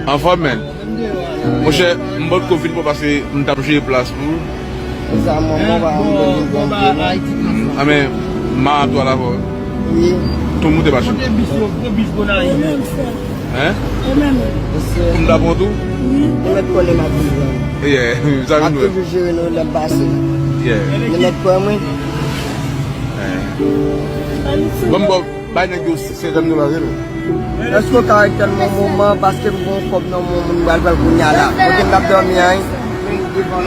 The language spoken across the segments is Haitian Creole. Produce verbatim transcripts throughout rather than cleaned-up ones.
Anfòm, men. Monchè, m potko vin pran paske m t ap jere plas pou ou. Sa mwen, mwen pa mwen vin pran vye non. A men, m a atwa la fò. Wi. Tou moute machin. Kote bis yo, kote bis Gonayiv? Hein? Pou m ta pran tou? Wi. Ou mèt konnen m ap vin pran. Yeah, sa vin vre. M ap toujou jere nou lè m pase. Yeah. Ou mèt pran mwen. Bon, bon. Bay nèg yo senkant dola, tande. Èske w ka rete nan moman, paske m gen yon kòb nan men yon moun m pral pran l kounye a la. Kote m t ap dòmi a, wi?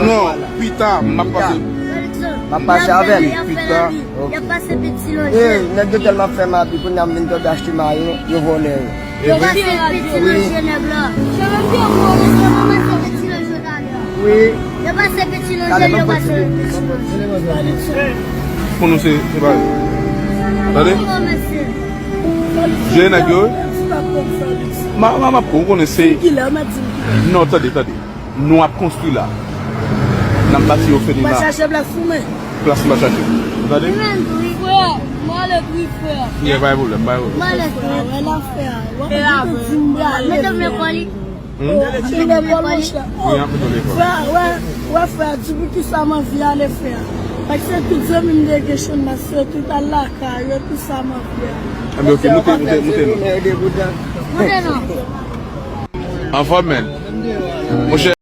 Non, pita, m ap pase. M ap pase avè l. Pita. Ok. Ey, nèg yo tèlman fè m abi, kounye a m vin tonbe achte mayo, yo vòlè yo. Yo pase piti nan Jenèv la. Wi. Yo pase piti nan Jenèv, yo pase piti nan Jenèv. Pou nou se, se pa. Tande? Jere nèg yo. Ma, ma, ma, ou konnen se. Non, tande, tande. Nou ap konstwi la. N ap bati yo fini la. Mwen chache plas pou mwen. Plas m ap chache. Ou tande? Frè, mwen ale dri, frè. Yeah, pa gen pwoblèm, pa gen pwoblèm. Mwen ale dri. Wè la, frè. Wè, mwen te di m prale. Mete m lekòl, wi. Hmm? Mete m lekòl, monchè. Wi, ap mete w lekòl. Frè, wè, wè, frè, di poukisa m anvi ale, frè. Paske tout zanmi m te gen chonn nan, se tout al lakay yo, tout sa m anvi ale. Anben, ok, moute, moute, moute non. Moute non. Anfòm, men. Monchè,